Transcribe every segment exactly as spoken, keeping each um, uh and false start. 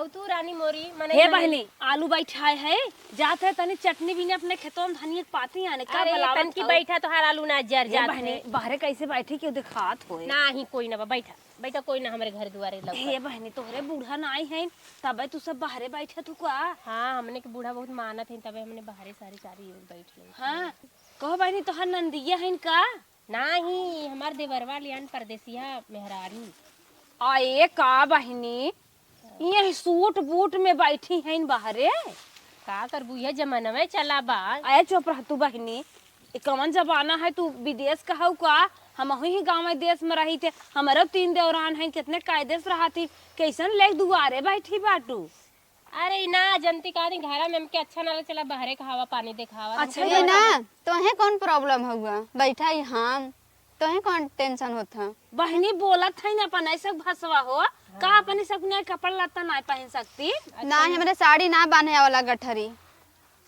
तू रानी मोरी, मने हे नहीं। बहिनी, आलू बैठाए है, जात है तनी चटनी बीने अपने खेतों में धनिया के पाती आने, का अरे, बलावत तनकी हौ? बैठा, तोहार आलू ना जर हे जात बहिनी, है। बाहरे कैसे बैठी, क्यों दिखात होए? नाही, कोई ना बा, बैठा, बैठा, कोई ना हमरे घर दुआरे लौका। हे बहिनी, तोहरे बूढ़ा नाई है, तबे तू सब बाहरे बैठत हो का? हाँ, हमने के बूढ़ा बहुत मानत है, तबे हमने बाहरे सारी चारी ओर बैठ ले। हाँ, कहो बहिनी, तोहर नंदिया है का? नाही, हमार देवरवा लियान परदेसिया मेहरारू। आए का बहिनी, ये सूट बूट में बैठी हैं बाहरे? का करबू, ये जमानवे चला बा। आए चुप रह तू बहिनी, ये कवन जमाना है, तू विदेश कहू का? हमहू ही गाँव देश में रही थे, हमरो तीन देवरान हैं, कितने कायदे से रहा थी, कैसन लेके दुआरे बैठी बाटू? अरे ई ना जनती का दिन घरा में हमके अच्छा ना लगे, चला बहरे का हवा पानी देखावा। अच्छा, हमके ये ना, तोहे कौन problem हुआ? बैठा ही हम, तोहे कौन tension होत है? बहिनी बोलत है ना अपन ऐसे भसवा हो, का अपने सब ने कपड़ा लत्ता ना पहन सकती? ना, हमरे साड़ी ना बांधे वाला गठरी।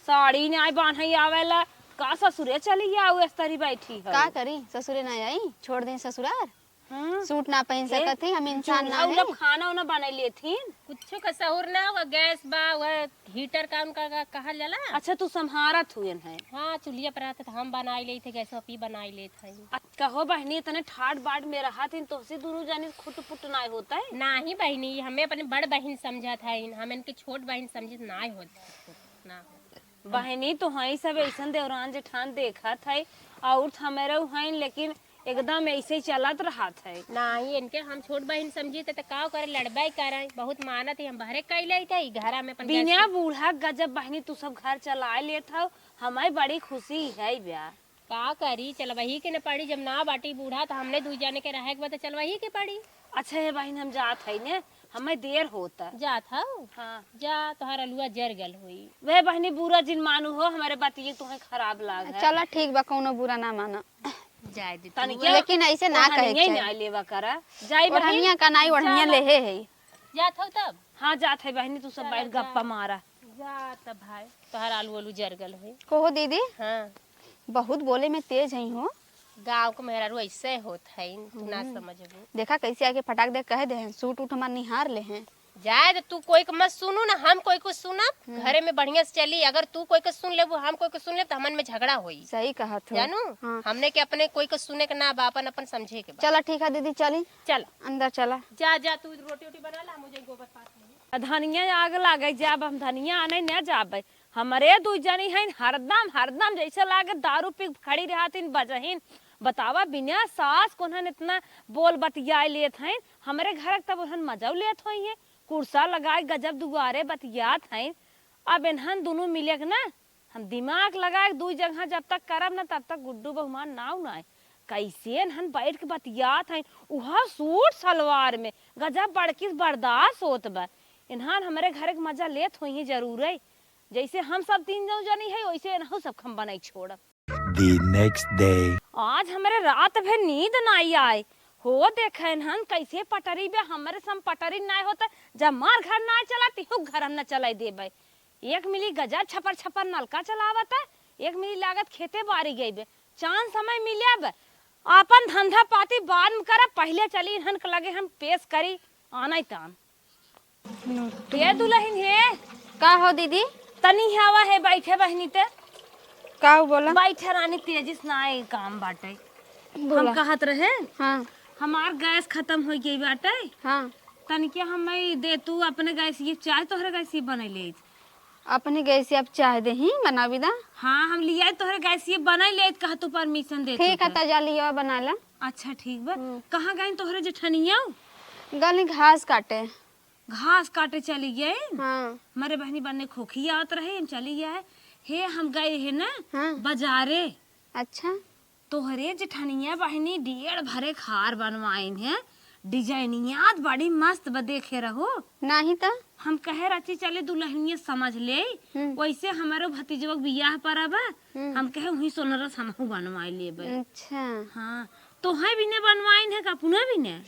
साड़ी ना बांधे आवेला, का ससुरे चली जाऊ, इस तरी बैठी है। का करी, ससुरे ना आई, छोड़ दी ससुरार। हम्म। सूट ना पहन ए, सकत ही, हम इंसान ना चूल्हा उल्हा है। खाना उना बनाई लेथिन। कुछ का सहूर ना, वह गैस बा, वह हीटर का उनका का कहल जाला। अच्छा, तू संभारत हुए हैं। हाँ, चूल्हिया पर रहत त हम बनाई लेत है, गैस पे बनाई लेत है। अ, कहो बहिनी, इतने ठाट बाट में रहत हिन, तोहसे दुनू जानी खुट पुट ना होता है? नाही बहिनी, हमें अपने बड़ बहिन समझत है, हम इनके छोट बहिन समझत ना होत ना। बहिनी, तोहई सब ऐसन देवरान जेठान देखत है, और त हमें रहू हैं, लेकिन एकदम ऐसे ही चलत रहत है। नाही, इनके हम छोट बहिन समझी त, त का करे, लड़बे करे, बहुत मानत है, हम बहरे कई लेत है, घरा में अपन बिना गैस बूढ़ा गजब बहिनी, तू सब घर चला लेत हो, हमें बड़ी खुशी है ब्या। का करी, चलवही के न पड़ी, जब ना बाटी बूढ़ा, त हमने दुई जने के रहे के बा, त चलवही के पड़ी। अच्छा हे बहिन, हम जात है ने, हमें देर होता। जात हौ? हाँ। जा, तोहार अलुआ जर गल होई। वह बहिनी, बुरा जिन मानू हो, हमारे बतिये तुम्हें खराब लाग है। चला ठीक बा, कौनो बुरा ना माना। जाए दे तनी तू। क्या? लेकिन ऐसे ना कहे के चाही। ना लेवा करा। जाई बहिन। ओढ़निया का नाई, ओढ़निया जा ना। लेहे है। जात हौ तब? हाँ, जात है बहिनी, तू सब चला, बैठ जा। गप्पा मारा। जा तब भाई, तोहार आलू आलू जर गल होई। कहो दीदी। हाँ। बहुत बोले में तेज हई हो। गाँव के मेहरारू ऐसे होत है, तू ना हम्म। समझबू। देखा कैसे आके फटाक दे कह दे हैं, सूट उट हमार निहार ले हैं। जाए दे, तू कोई के मत सुनू ना, हम कोई को सुनब, हम्म। घरे में बढ़िया से चली। अगर तू कोई के सुन लेबू, हम कोई के सुन लेब, त हमन में झगड़ा होई। सही कहत हो। जानू, हाँ। हमने के अपने कोई के सुने के ना बा, अपन, अपन समझे के बा। चला ठीक है दीदी, चली। चल। अंदर चला। जा, जा, तू रोटी वोटी बना ला, मुझे गोबर पास नहीं। धनिया आग लागे जाब, हम धनिया आने न जाबे। हमरे दुई जनी हईन, हरदम, हरदम जैसे लागे दारू पी के खड़ी रहतिन बजहिन। बतावा, बिना सास कोन्हन इतना बोल बतियाए लेत हईन, हमरे घर के तब उन्हन मजौ लेत होइहें। कुर्सा लगाए गजब दुआरे बतियात हईन। अब इन्हन दुनू मिले के ना, हम दिमाग लगाए दुई जगह जब तक करब ना, तब तक गुड्डू बहुमान नाव ना आए। कैसे इन्हन बैठ के बतियात हईन, उहा सूट सलवार में, गजब बड़की से बर्दाश्त होत बा। इन्हन हमरे घर के मजा लेत होइहें जरूर है। जैसे हम सब तीन जौ जनी है, वैसे इनहू सब हम बनाई छोड़ब। The next day। आज हमरे रात भर नींद नाई आए। हो देखे इन्हन कैसे पटरी बे, हमरे सम पटरी नाई होता, जब मार घर नाई चला, तिहू घर हम न चलाई देबे। एक मिली गजब छपर छपर नलका चलावत है, एक मिली लागत खेते बारी गई बे। चान समय मिले बे, आपन धंधा पाती बाद में करब, पहिले चली इन्हन के लगे हम पेश करी, आना ही तान। ए दुलहिन हे। का हो दीदी? तनी हवा है, बैठे बहिनी ते। का हो बोला? बैठे रानी, तेजी से ना आए, काम बाटे। बोला। हम कहत रहे, हाँ। हमार गैस खतम हो गई बाटे। हाँ। तनिके हमें दे तू अपने गैस ये चाय, तोहरे गैस ये बने ले। अपने गैस ये अब चाय दे ही बनावी दा। हाँ, हम लिया तोहरे गैस ये बने ले, कहा तू permission दे ठीक तू है, त। त जा लिया बना ला। अच्छा ठीक बा। हम्म। कहाँ गई तोहरे जेठनिया? गली घास काटे। घास काटे चली गए। हाँ। हमारे बहनी बन्ने खोखी आवत रहे, हम चली गया है। हे, हम गए है ना हाँ। बाजारे। अच्छा। तोहरे जेठनिया बहनी डेढ़ भरे खार बनवाइन है, डिजाइनिया बड़ी मस्त बा, देखे रहो। नाही त। हम कहे रची चले दुलहनिया समझ ले, हम्म। वैसे हमारो भतीजवा के बियाह पर अब हम्म। हम कहे वही सोनरस हमहू बनवाई लेबे। अच्छा। हाँ, तोहे बिने बनवाइन है का अपने बिने?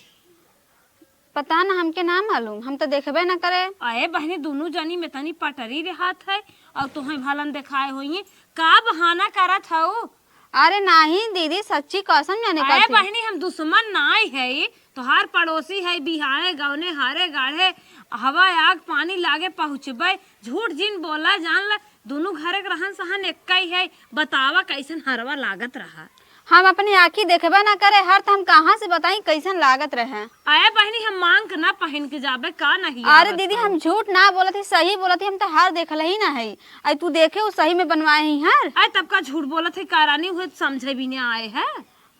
पता ना, हमके ना मालूम, हम तो देखबे ना करे। अरे बहनी, दुनू जनी में तनी पटरी रहत है और तोहे भलन देखाए होइए। का बहाना करत हऊ? अरे नाही दीदी, सच्ची कसम जाने अरे का थी। बहिनी, हम दुश्मन नाई है, तोहार पड़ोसी है, बिहाए गवने हारे गाढ़े, हवा आग पानी लागे पहुँचबे। झूठ जिन बोला, जान ले, दुनू घरे के रहन सहन एक्कै है। बतावा कैसन हरवा लागत रहा। हम अपनी आँखी देखबे ना करे हर, त हम कहाँ से बताई कैसन लागत रहे। अरे बहिनी, हम मांग के ना पहिन के जाबे का नहीं अरे आवत दीदी, है? हम झूठ ना बोलत ही, सही बोलत ही, हम तो हार देखल ही ना है। अरे तू देखे उ सही में बनवाए ही हार। अरे तब का झूठ बोलत है का रानी, उहे समझे भी नहीं आए है।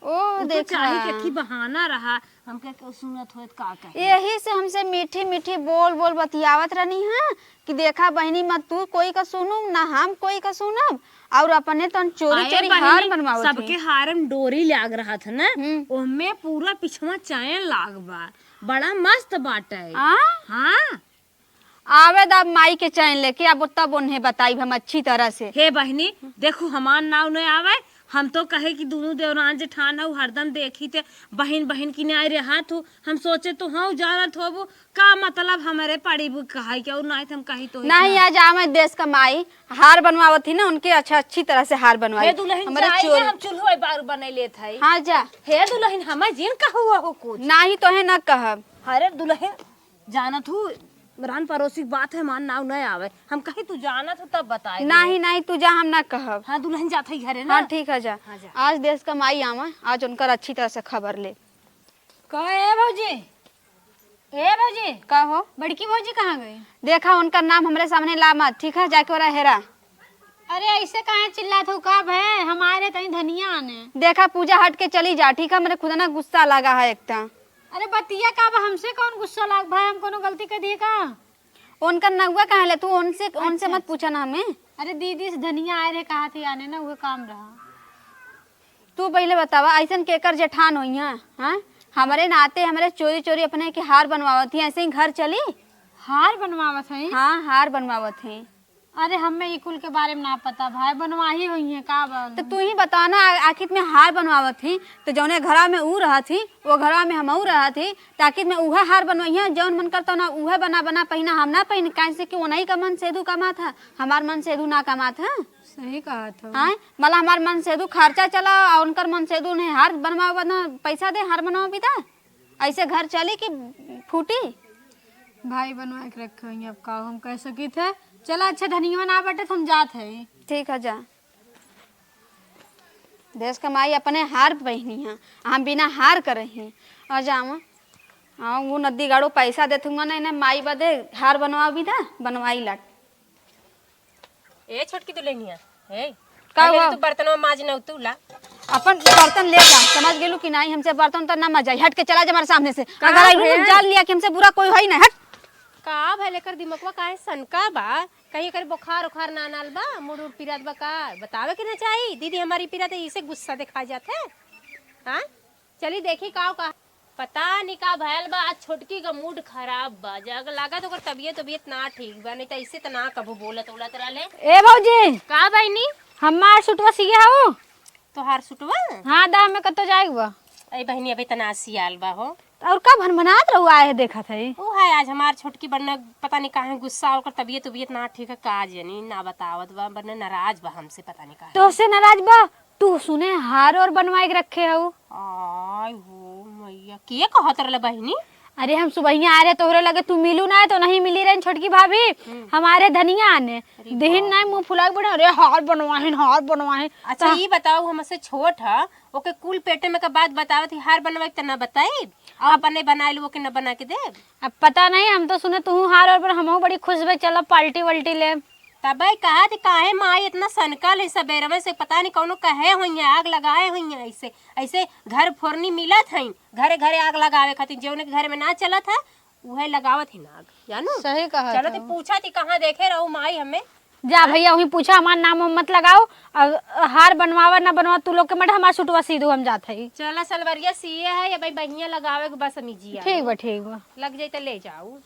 ओ, उनको देखा। चाही कि अखी बहाना रहा, हमके केहू सुनत होत का कहे। यही से हमसे मीठी मीठी बोल बोल बतियावत रहनी है कि देखा बहिनी, मत तू कोई का सुनू, ना हम कोई का सुनब, और अपने तन चोरी आए चोरी बहिनी, हार बनवावत सबके है। हार में डोरी लाग रहा था ना, हम्म। ओमे पूरा पिछवा चैन लाग बा, बड़ा मस्त बाटे। आ? हाँ। आवे द अब माई के चैन लेके, अब तब उन्हें बताइब हम अच्छी तरह से। हे बहिनी, देखू हमार नाव न आवे, हम तो कहे कि दुनू देवरान जेठान हऊ, हरदम देखी ते बहिन बहिन की नाई रहत हू। हम सोचे तो हऊ जानत होबू, का मतलब हमरे पड़ी बु कहाई के, और नाई त हम कही तो ही नहीं, ना। आज आवे देश का माई हार बनवावत ही ना, उनके अच्छा अच्छी तरह से हार बनवाई। हे दुलहिन, हमरे जाई चोर ना, हम चूल्हो बार बने लेत हई। हाँ जा। हे दुलहिन, हमें जिन कहू हो कुछ। नाही तो है ना कहब। अरे दुलहिन, जानत हू, रान पड़ोसी के बात है, मान नाव न आवे। हम कही तू जानत हू तब बताए दे। नाही, नाही, तू जा, हम ना कहब। हाँ, दुलहिन जात है घरे ना। हाँ, ठीक है, जा। हाँ, जा। आज देश का माई आवा, आज उनकर अच्छी तरह से खबर ले। कहो, ए भौजी, ए भौजी। का हो? बड़की भौजी कहाँ गई? देखा, उनकर नाम हमरे सामने ला मत, ठीक है? जाके ओरा हेरा। अरे, ऐसे काहे चिल्लात हो का भय? हम आए रहे तनी धनिया आने। देखा, पूजा हट के चली जा, ठीक है? मेरे खुद ना गुस्सा लगा है एक तो। अरे बतिया का बा, हमसे कौन गुस्सा लाग भाई, हम कोनो गलती कर दिए का? उनका नौवा कहाँ ले तू? उनसे, उनसे अच्छा, मत अच्छा। पूछा ना हमें। अरे दीदी से धनिया आए रहे, कहा थी आने ना, वो काम रहा। तू पहले बतावा, ऐसन केकर जेठान होई है, हाँ? हमरे नाते हमरे चोरी चोरी अपने के हार बनवावत ही, ऐसे ही घर चली? हार बनवावत है? हाँ, हार बनवावत है। अरे, हमें ई कुल के बारे में ना पता भाई, बनवाही होई है का बन? तो तू ही बतावा ना, आ-, आखिर में हार बनवावत ही, तो जौने घरा में ऊ रहत ही, वो घरा में हमहू रहत ही, तो आखिर में उहे हार बनवइहे, जौन मन करता ना उहे बना बना पहिना, हम ना पहिन, काहे से कि ओनही का मन सेधू कमात है, हमार मन सेधू ना कमात है। सही कहत हो। हाँ, मतलब हमार मन सेधू खर्चा चला और उनकर मन सेधू उन्हें हार बनवा बना पैसा दे, हार बनवा बिदा, ऐसे घर चली कि फूटी? भाई बनवा के रखे हुई, अब का हम कह सकी थे। चला अच्छा, धनिया ना बटे तो हम जात है। ठीक है, जा। देश का माई अपने हार पहिनी है, हम बिना हार करे ही। और जावा, हाँ, वो नदी गाड़ो पैसा देत हुआ ना, इन्हें माई बदे हार बनवा बिदा, बनवाई लाट। ए छोटकी दुल्हनिया, ए, का पहले हुआ? तू बर्तनवा माज न तू ला। अपन बर्तन ले जा, समझ गेलू कि नहीं? हमसे बर्तन तो ना मजाई, हट के चला जा हमारे सामने से। का अगर आई भैया? जान लिया कि हमसे बुरा कोई है ही ना, हट। का भले कर दिमकवा काहे सनका बा? कहीं एकर बुखार उखार ना नाल बा, मुड़ उड़ पिरात बा का? बतावे के ना चाही, दीदी हमारी पिरात है, इसे गुस्सा दिखा जात है। हाँ, चली देखी का का। पता नहीं का भयल बा, आज छोटकी का मूड खराब बा, जग लागत ओकर तबियत तबियत ना ठीक बा, नहीं तो ऐसे तो ना कबू बोलत उलत रहले। ए भौजी, का बहिनी? हमार सुटवा सिया हो। तोहार सुटवा? हाँ दा, हमें कतो जाए बा। ए बहिनी, अबे तना सियाल बा हो। और का भनभनात रहुआ है देखत है? ऊ है, आज हमार छोटकी बन्ना पता नहीं काहे गुस्सा, ओकर तबियत उबियत ना ठीक है, का जानी ना बतावत बा, बन्ना नाराज बा हमसे, पता नहीं काहे। तोहसे नाराज बा? तू सुने हार और बनवाए के रखे हऊ। आय हो मैया, के कहत रहले बहिनी? अरे हम सुबहिया आ रहे तोहरे लगे, तू मिलू ना तो नहीं मिली रहे छोटकी भाभी, हम्म। हमारे धनिया आने अरे दिहिन बाप ना रे। मुँह फुला के बोले, "अरे हार बनवाहिन, हार बनवाहिन।" अच्छा, तो ई बताओ, हमसे छोट है, ओके कुल पेटे में का बात बतावत ही, हार बनवाए के त ना बताई, और अपने बनाए लो, ओके न बना के दे। अब पता नहीं, हम तो सुने तू हार और पर हमहू बड़ी खुश भई, चलो पार्टी वाल्टी ले। तबे कहा थी, काहे माई इतना सनकल है, सबेरवे से पता नहीं कौनो कहे हुई है, आग लगाए हुई है, ऐसे, ऐसे घर फोरनी मिलत है, घरे घरे आग लगावे खातिर, जेवने के घर में ना चलत है, उहे लगावत ही नाग, जानू? सही कहा चलो, था। ते पूछा थी, कहाँ देखे रहू माई हमें? जा हाँ? भैया, वहीं पूछा, हमार नाम वाम मत लगाओ। और हार बनवावा ना बनवावा, तू लोग के मत, हमार सुटवा सी दो, हम जात हई। चला, सलवरिया सिए है, या भाई बहिया लगावे के बस, हम इजिया ठीक बा, ठीक बा। लग जाई त ले जाऊ।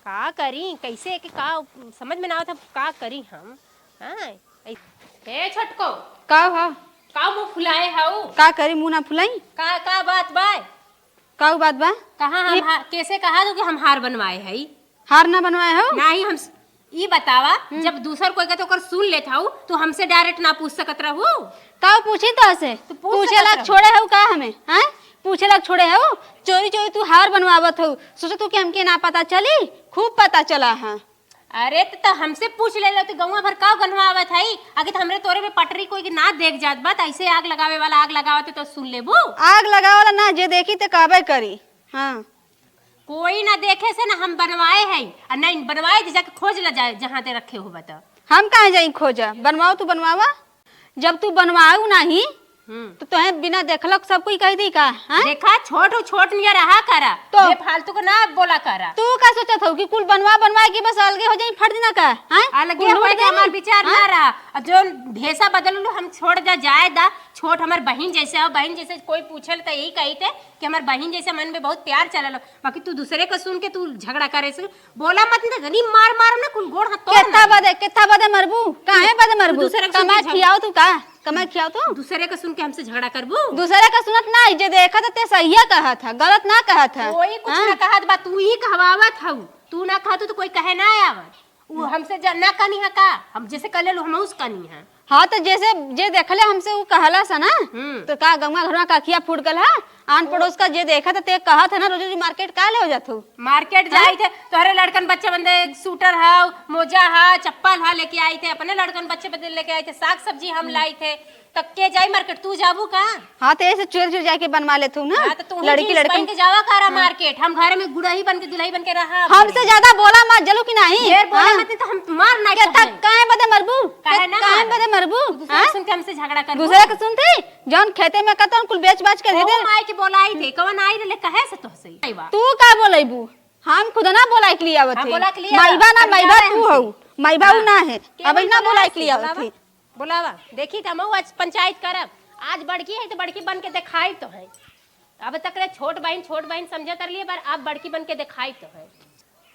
का करी, कैसे के का समझ में ना आवत है, का करी हम? हाँ, ऐ-, ए छोटको, का हा? का मुंह फुलाए हाउ? का करी, मुंह ना फुलाई? का, का बात बा? का बात बा? कहाँ हम ई हा-, कैसे कहा दो कि हम हार बनवाए हई? हार ना बनवाए हो? नाही, हम स-, ई बतावा, हम्म। जब दूसर कोई के तो ओकर सुन लेत हऊ, तो हमसे direct ना पूछ सकत रहू? का पूछी तोहसे? तो पूछ पूछे सकत लाग रहू। छोड़े हऊ का हमें, हैं? पूछे लाग छोड़े हऊ? चोरी चोरी तू हार बनवावत हऊ, सोचत हऊ कि हमके ना पता चली? खूब पता चला है। अरे, त, त हमसे पूछ ले लो, तू गौवा भर का गनवावत हई? आगे त हमरे तोरे में पटरी कोई के ना देख जात बा, त ऐसे आग लगावे वाला आग लगावत है, तो सुन लेबू। आग लगावे वाला ना, जे देखी ते कहबे करी। हाँ। कोई ना देखे से ना हम बनवाए हई, आ नहीं बनवाए त जाके खोज ला जाए, जहाँ ते रखे हो बता। हम काहे जाई खोजा? बनवाओ, तू बनवावा। जब तू बनवाऊ नाही, हम्म। तो तोहे बिना देखलक सब कोई कह दी का, हाँ? देखा, छोट हो, छोट नियर रहा करा, तो बेफालतू को ना बोला करा। तू का सोचत हऊ कि कुल बनवा बनवा के बस अलगे हो जाई, फट देना का, हाँ? अलगे कुल होए लूट के हमार देई? विचार हाँ? ना रहा। और जो भेसा बदल लो, हम छोड़ जा, जाए दा, छोट हमार बहिन जैसे हो, बहिन जैसे कोई पूछल त यही कही थे कि हमार बहिन जैसे मन में बहुत प्यार चलल हो, बाकी तू दूसरे का सुन के तू झगड़ा करे से बोला मत ना, जनी मार मारम ना, कुल गोड़ हाथ तोड़ केत्ता ना। बदे, केत्ता बदे मरबू? काहे बदे मरबू? दूसरे के सुन के कमाई झग- खियाओ तू का? कमाई खियाओ तू? दूसरे के सुन के हमसे झगड़ा करबू? दूसरे का सुनत ना, जे देखत ते सहिया कहत है, गलत ना कहत है। कोई कुछ हाँ? ना कहत बा, तू ही कहवावत हऊ। तू ना कहतू तो कोई कहे ना आवत। उ हमसे ज-, ना कनी है का? हम जैसे कर लेलू, हम उस कनी है। हाँ, तो जैसे जे देखले हमसे उ कहला सा ना, हम्म। तो का गंगा घर में काखिया फूट गल है? आन पड़ोस का जे देखा त ते कहत है ना, रोज रोज मार्केट का ले हो जात हो? मार्केट हाँ? जाई थे, तोहरे लड़कन बच्चे बदे सूटर है, मोजा है, चप्पल है, लेके आई थे, अपने लड़कन बच्चे बदे लेके आई थे, साग सब्जी हम लाई थे, तब के जाई मार्केट, तू जाबू का? हाँ, तो ऐसे चोर चोर जाके बनवा लेत हो ना, हाँ, तो तू ही लड़की जींस लड़कन। पहन के जावा करा हाँ। मार्केट, हम घर में गुड़ही बन के, दुल्ही बन के रहा। हमसे ज्यादा बोला मत, जलू कि नहीं? ढेर बोला हाँ? मत, नहीं तो हम मार ना केत्ता कहें। काहे बदे मरबू? काहे ना काहे मार? बदे मरबू? दूसरे हाँ? सुन के हमसे झगड़ा करबू? दूसरे के सुनती? जौन खेते में कतन कुल बेच बाच के दे ओ दे। माई के बोलाई थे, कवन आई रहले, कहे से तोहसे? आई बा। तू का बोलैबू? हम खुद ना बोलाई के लिए आवत हाँ, है। बोला के लिए माईबा ना, बोला माईबा के तू हमसे। हऊ। माईबा उ हाँ। ना है। केवन अब ना बोला बोलाई से? के लिए आवत बोलावा। है। बोलावा। देखी त हमहू आज पंचायत करब। आज बड़की है तो बड़की बन के देखाई तो है। अब तक रे छोट बहिन, छोट बहिन समझत रहली, पर अब बड़की बन के देखाई तो है।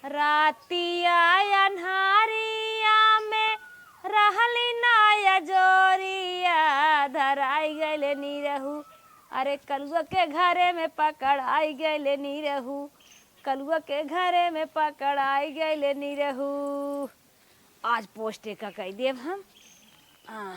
रातिया अन्हारिया में रहली ना अजोरिया, धराई गइले निरहू। अरे कलुआ के घरे में पकड़ाई गइले निरहू, कलुआ के घरे में पकड़ाई गइले निरहू। आज पोस्ट एका कई देब हम। आ।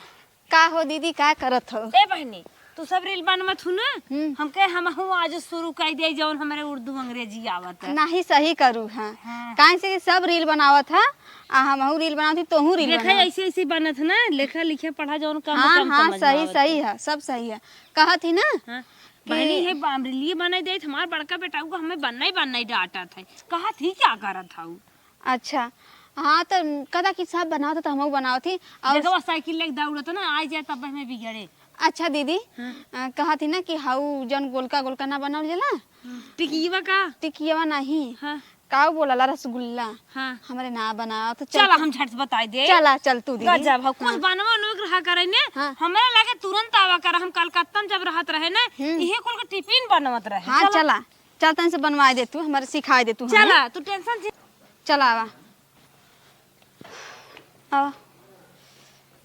का हो दीदी, का करत हो? ए बहिनी, तू सब रील बनवत हू ना? हम्म। हमके हमहू आज शुरू कई दे, जौन हमरे उर्दू अंग्रेजी आवत है। नाही, सही करू, हाँ। हाँ। काहे से कि सब रील बनावत है, आ हमहू रील बनावत ही, तोहू रील लेखा बनावत। ऐसे ऐसे बनत है ना, लेखा लिखे पढ़ा जौन कम हाँ, कम हाँ, समझ में सही, आवत सही है। है, सब सही है। कहत ही ना हाँ। कि बहिनी, हे बाम रीलिए बनाई देत, हमार बड़का बेटा को हमें बनना ही बनना ही डांटत है। कहत ही क्या करत हऊ? अच्छा, हाँ, त कदा कि सब बनावत त हमहू बनावत ही। और देखो, साइकिल लेके दौड़त ना, आ जाए तब हमें बिगड़े। अच्छा दीदी, हाँ। अ, कहत ही ना कि हऊ जौन गोलका गोलका ना बनावल जाला? टिकिया का? टिकिया नहीं। हाँ। काऊ बोलाला रसगुल्ला। हाँ। हमरे ना बनावत, चल चला, तू। हम झट से बताई दे। चला, चल तू दीदी। गजब हऊ, कुछ हाँ। बनवा लोग रहा करे ने, हाँ। हमरा लगे तुरंत आवा कर, हम कलकत्ता में जब रहत रहे ने, हम्म। इहे कुल के टिफिन बनवत रहे। हाँ, चला। चला। चल, तनी से बनवाए दे तू, हमारे सिखाए दे तू हमें। चला, तू tension से चला, आवा। आवा।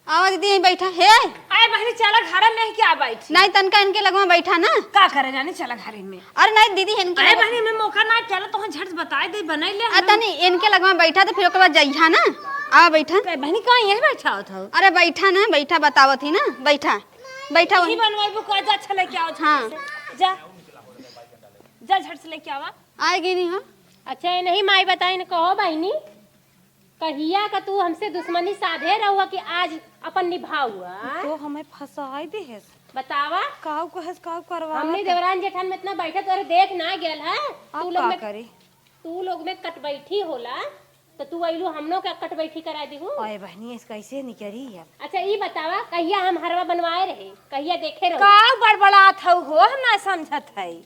आवा दीदी, यहीं बैठा। हे! अरे बहिनी, चला घरे में क्या बैठी? नहीं, तनका इनके लगवा बैठा ना। का करे जाने, चला घरे में। अरे नहीं दीदी, इनके अरे लगवा बहिनी, हमें मौका ना, चला तो झट से बताए दे, बनाई ले आ, हमें। तनी इनके लगवा बैठा तो फिर ओकर बाद जइहा ना। आवा बैठा। अरे बहिनी, कहाँ यहीं बैठा होत हो? अरे बैठा ना, बैठा, बतावत ही ना, बैठा। बैठा यही वहीं। बनवाइबू का, जा, अच्छा लेके आओ, हाँ। जा। जा झट से लेके आवा। आए गई नहीं हो। अच्छा, ये नहीं माई बताई न, कहो बहिनी, कहिया का तू हमसे दुश्मनी साधे रहुआ कि आज अपन निभाउआ? तो हमें फंसाई दे है। बतावा। काऊ कहेस, काऊ करवा हमने देवरान जेठान में इतना बैठे तोरे देख ना गेल है। अब तू लोग का में, करी? तू लोग में कटबैठी होला, तो तू अइलू हमनो का कटबैठी करा दिहू। ओए बहनी, इस कैसे निकरी अब? अच्छा, ई बतावा, कहिया हम हरवा बनवाए रहे, कहिया देखे रहो? काऊ बड़बड़ात हऊ हो, हम ना समझत हई।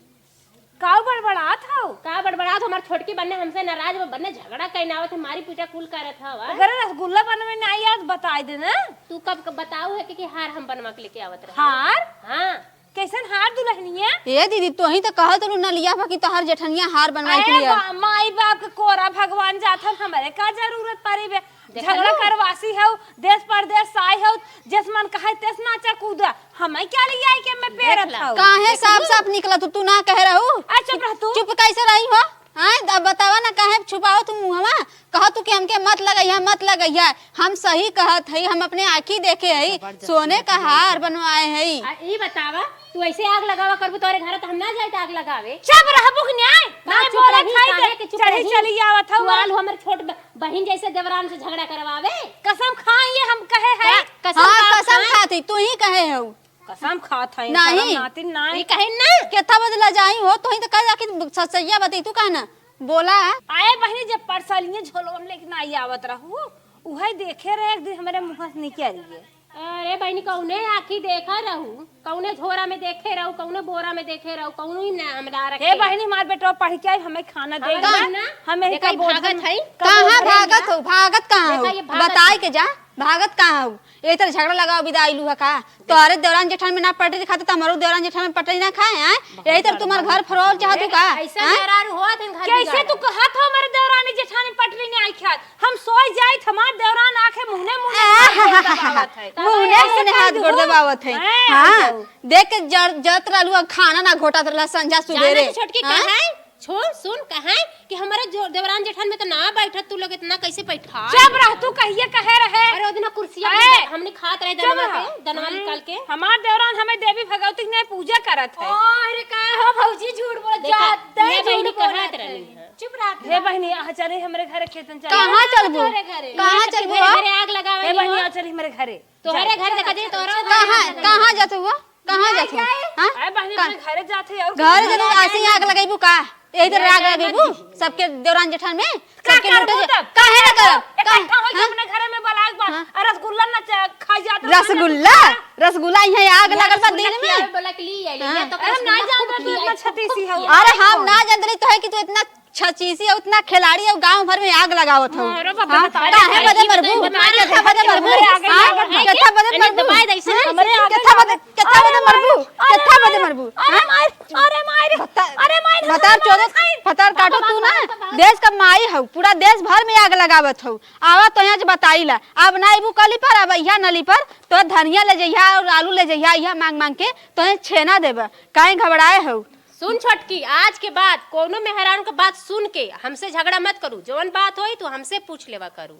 काऊ बड़बड़ात हऊ? का बड़बड़ात, हमार छोटकी बन्ने हमसे नाराज बा, बन्ने झगड़ा कइन आवत है, मारी पीटा कुल करत हव, आ? अगर रसगुल्ला बनवे ना आई, आज बताई दे ना। तू कब, कब बताऊ है कि, कि हार हम बनवा के लेके आवत रहे? हार? हाँ। कैसन हार दुल्हनिया? ए दीदी, तोही तो कहत रहू नलिया पर कि तोहार जेठनिया हार बनवाई के अरे लिए। बा-, माई बाप के कोरा भगवान जात हन, हमरे का जरूरत पड़ी बे? देखलू? झगड़ा करवासी हऊ, देश परदेश से आई हऊ, जेस मन कहे तेस नाचा कूदा, हमें क्या ले आई के मैं पेरत देखला। हऊ? काहे देखलू? साफ साफ निकला तू, तू ना कहे रहू? आ, चुप रह तू। चुप कैसे रही हो? आय, अब बतावा ना, काहे छुपाओ तू मुहवा? कहो तू कि हमके मत लगा। यहाँ मत लगइहा, हम सही कहत हई, हम अपने आँखी देखे हई, जबरदस्ती सोने का हार बनवाए हई। आ, ई बतावा, तू ऐसे आग लगावा करबू, तोरे घर त हम ना जाए त आग लगावे। चुप रहबू कि नाय? का नाय चुप बोलत रही? हई काहे त के चुप चढ़ी रही? चली आवत हऊ। तू आल हमर छोट ब-, बहिन जैसे देवरान से झगड़ा करवावे। कसम खाई ये हम कहे हई। का-, कसम हाँ, का कसम खाई? खाती, तू ही कहे हऊ। कसम खात हई, नहीं। शरम नातिन नाय। ई कहे ना। केथा बदला जाई हो, तोही त कह जा कि सचैया बतई, तू कहे ना। बोला। आए बहिनी, जब परसलिए झोलवा में लेके नाई आवत रहू, उहे देखे रहे एक दिन हमरे मुँह से निकल गए। अरे बहिनी, कौने आँखी देखा रहू, कौने झोरा में देखे रहू, कौने बोरा में देखे रहू, कौनो ही ना हमरा रखे। हे बहिनी, हमार बेटवा पढ़ के आई, हमें खाना दे देखा दे। ना? हमें देखा, इनका ये बोझ भागत में है। कहाँ कबो भागत हो? भागत कहाँ हो? देखा, ये भागत बताई है। के जा, भागत कहाँ हो? यही तरह झगड़ा लगाओ, विदा आइलू है का? तोहरे देवरान जेठान में ना पटरी खाते, तो हमारो देवरान जेठान में पटरी ना खाए, हैं? यही तरह तुम्हार घर फरोल चाहत हो का? ऐसा हैं? मेहरारू होत हैं घर कैसे बिगाड़े। तू कहत हो हमारे देवरानी जेठानी पटरी नहीं आई खात? हम सोई जाइत, हमार देवरान आके मुहने मुहने हाथ गोड़ दबावत है। मुहने मुहने हाथ गोड़ दबावत है। हैं, हाँ, जाऊ। देख के जर-, जरत रहलू, खाना ना घोटत रहला संझा सुबेरे। जाने तो छोटकी हैं? कहाँ है? छो, सुन, कहाँ है कि हमारे जो देवरान जेठान में तो ना बैठत, तू लोग इतना कैसे बैठा? चुप रह, तू कहिए कहे रहे। अरे, ओ दिन कुर्सिया ए, पे हमने खात रहे चुप दनवा रह। पे, दनवा हम्म, निकाल के। हमार देवरान हमें देवी भगवती के नहीं पूजा करत है। अरे, का हो भौजी, झूठ बोलत देखा, जात है, ये बहिनी झूठ बोलत कहत है। रहनी है। चुप रह। हे बहिनी, आ चले हमरे घरे खेतन चले। कहाँ चलबू? तोहरे घरे। कहाँ ये चलबू, घरे, हाँ? घरे आग लगावे हे बहिनी, हो। आ चले हमरे घरे। तोहरे घर देखा दे, तोहरा कहाँ, कहाँ जात हुआ? कहाँ जात हुआ? हाँ? अरे बहिनी, का-, अपने घरे जात है और घर कहाँ जरूर जात ऐसे ही है? आग लगेबू का? यही तरह आग लगेबू? सबके देवरान जेठान में? का सबके करबू नोटे तब? काहे ना करब? इकट्ठा होके अपने घरे में बलाग बा। हाँ। और रसगुल्ला ना चा-, खा जात रसगुल्ला? रसगुल्ला यहाँ आग लगल बा दिल में? बोला कि ली आई, हाँ। ले, तो अरे हम ना जानत रही तू इतना छतीसी हो। अरे हम ना जानत रही तो है कि तू इतना छचीसी है, उतना खिलाड़ी है, गांव भर में आग लगावत हो। अरे बाप रे, हाँ? काहे बदे मरबू? केथा बदे मरबू? हाँ? केथा बदे मरबू? केथा बदे, केथा बदे मरबू? केथा बदे मरबू? अरे मार, अरे मार, अरे मार, भतार चोदत, भतार काटो तू ना, देश का माई हऊ, पूरा देश भर में आग लगावत हऊ। आवा तो यहाँ से बताई ला, अब ना अइबू कली पर, अब अइहा नली पर, तो धनिया ले जइहा और आलू ले जइहा, अइहा मांग मांग के, तो छेना देबा, काहे घबराए हऊ? सुन छोटकी, आज के बाद कौनो मेहरारू के बात सुन के हमसे झगड़ा मत करू। जवन बात होई तू हमसे पूछ लेवा करू।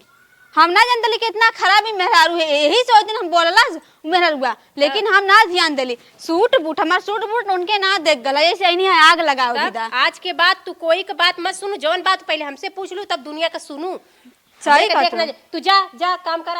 हम ना जानत रही कि इतना खराब ही मेहरारू है, यही से ओइ दिन हम बोलला मेहरारुआ, लेकिन हाँ। हम ना ध्यान देली। सूट बूट, हमार सूट बूट उनके ना देख गला, जैसे इन्हीं आग लगाओ तब दीदा। आज के बाद तू कोई के बात मत सुनू, जवन बात पहले हमसे पूछ लू तब दुनिया का सुनू। सही हमरे के बात देखना है। जा-, तू जा, जा काम करा।